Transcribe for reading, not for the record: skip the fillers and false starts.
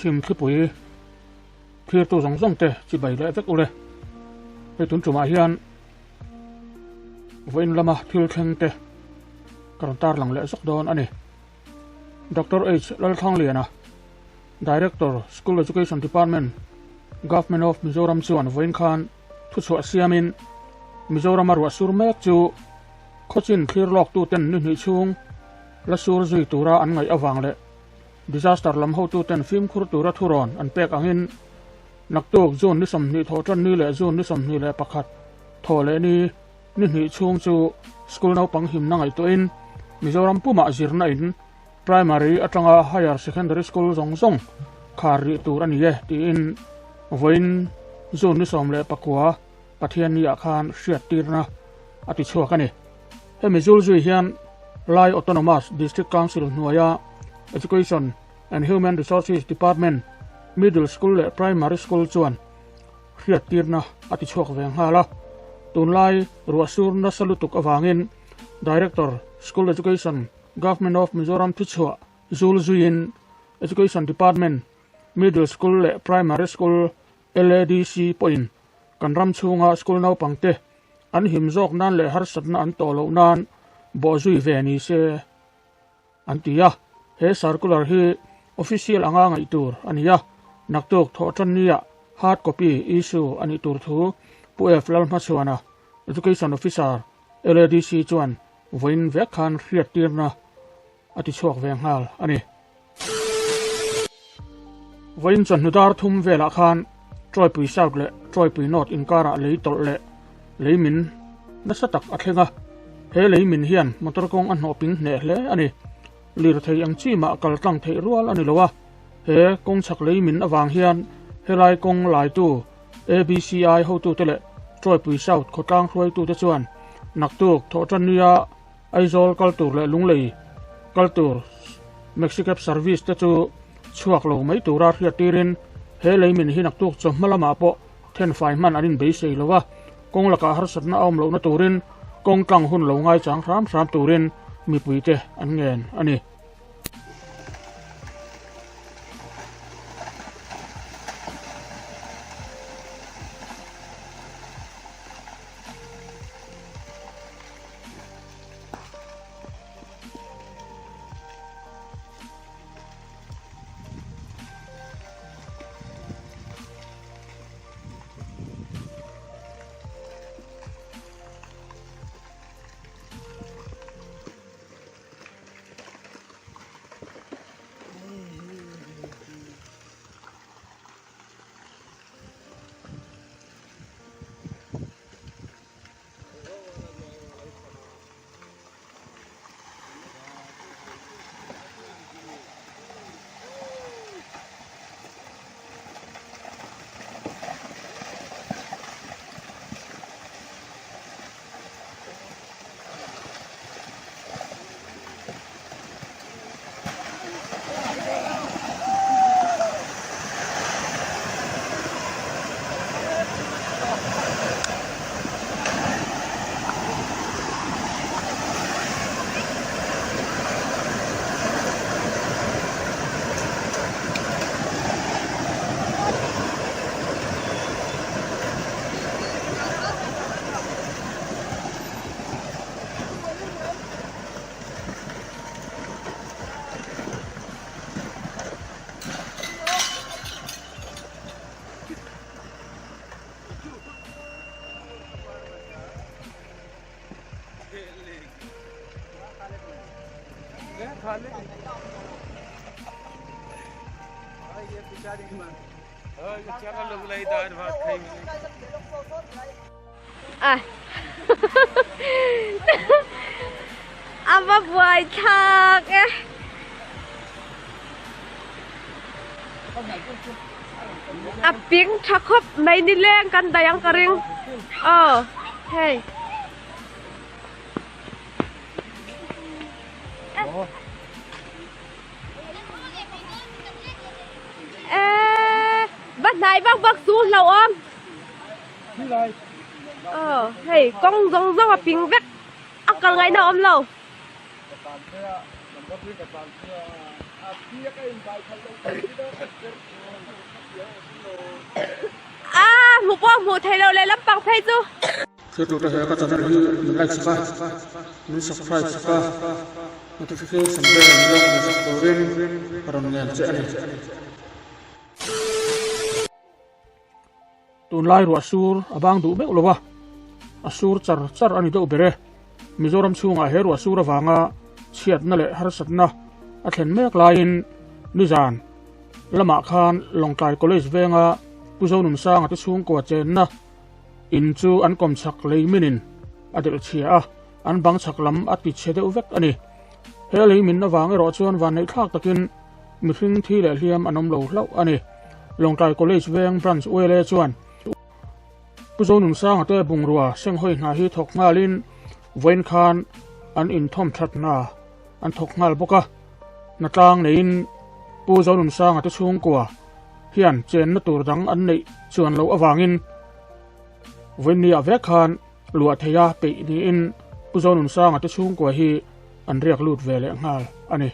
Chhim thlipui thlirtu zawng zawng te chibai leh vek ule. Hei tun tumah hian vawiin lama thil thleng te ka rawn tarlang leh zawk dawn a ni. Doctor H Lalthlangliana, Director, School Education Department, Government of Mizoram chuan vawiin khan thuchhuah siamin Mizorama ruah sur mek chu khawchin thlir lawktuten ni hnih chhung la sur zui tura an ngaih avang leh Disaster lam hotuten fimkhur tura thurawn an pek angin naktuk June ni 20 thawh tan ni leh June ni 21 thawh leh ni ni hnih chhung chu school naupang himna ngaihtuahin Mizoram pumah zirna in primary atanga higher secondary school zawng zawng khar rih tur a ni e tiin vawiin June ni 19 Pathianni ah khan hriattirna a ti chhuak a ni. Hemi zulzui hian Lai Autonomous District Council hnuaia Education and Human Resources Department Middle School leh Primary School chuan hriattirna a ti chhuak ve nghal a. Tunlai ruahsur nasa lutuk avangin Director, School Education, Government of Mizoram thuchhuah zulzuiin Education Department Middle School leh Primary School LADC pawhin kan ram chhunga school naupangte an him zawk nan leh harsatna an tawh loh nan bawhzui ve ni se an ti a. He circular hi official anga ngaih tur a ni a, naktuk thawh tan nia hard copy issue a nih tur thu Pu F Lalhmachhuana, Education Officer, LADC chuan vawiin vek khan hriattirna a ti chhuak ve nghal a ni. Vawiin chawhnu dar thum velah khan Trawipui South leh Trawipui North inkarah lei tawlh leh lei min nasa tak a thleng a, he lei min hian motor kawng a hnawh ping hneh hle a ni. Lirthei ang chi mah kal tlang theih rual a ni lo a, he kawng chhak lei min avang hian helai kawng laitu ABCI hotute leh Trawipui South khawtlang hruaitute chuan naktuk thawhtan nia Aizawl kal tur leh Lunglei kal tur Maxicab service te chu chhuak lo mai tura hriat tirin he leimin hi naktuk chawhma lamah pawh thenfai hman an inbeisei lo a, kawng lakah harsatna a awm lohna turin kawng tlang hun lo ngaichang hram hram turin mipuite an ngen a ni. Ah. A va buai thlak e. A ping tha khawp mai ni leng kan daih ang ka ring. Aw hei. Eee va hnai vak vak chu hlauhawm. Aw hei kawng zawng zawng a ping vek a kal ngaihna a awm lo. A hmuh pawh hmuh theih loh leh lampang phei chu. Thiltute he ka channel hi min like sak a, min subscribe sak a, notification bell min lo hmuh sak turin ka rawn ngen che a ni. Tunlai ruah sur a bang duh meuh lo a, a sur char char a ni deuh ber e. Mizoram chhungah he ruah sur avanga chhiatna leh harsatna a thlen mek laiin nizan lamah khan Lawngtlai College venga Pu Zonunsanga te chhungkua chenna in chu an kawmchhak lei minin a delh chhia a, an bang chhak lam a ti chhe deuh vek a ni. He lei min avang erawh chuan vanneihthlak takin mihring thi leh hliam an awm lo hlauh a ni. Lawngtlai College veng Branch ULA chuan Pu Zonunsanga te bungrua senghawi hna hi thawk nghalin vawiin khan an inthawm that hna an thawk nghal bawk a. Hnatlang neiin Pu Zonunsanga te chhungkua hian chenna tur dang an neih chuan loh avangin vawiinniah vek khan luah theia peih niin Pu Zonunsanga te chhungkua hi an riak lut ve leh nghal a ni.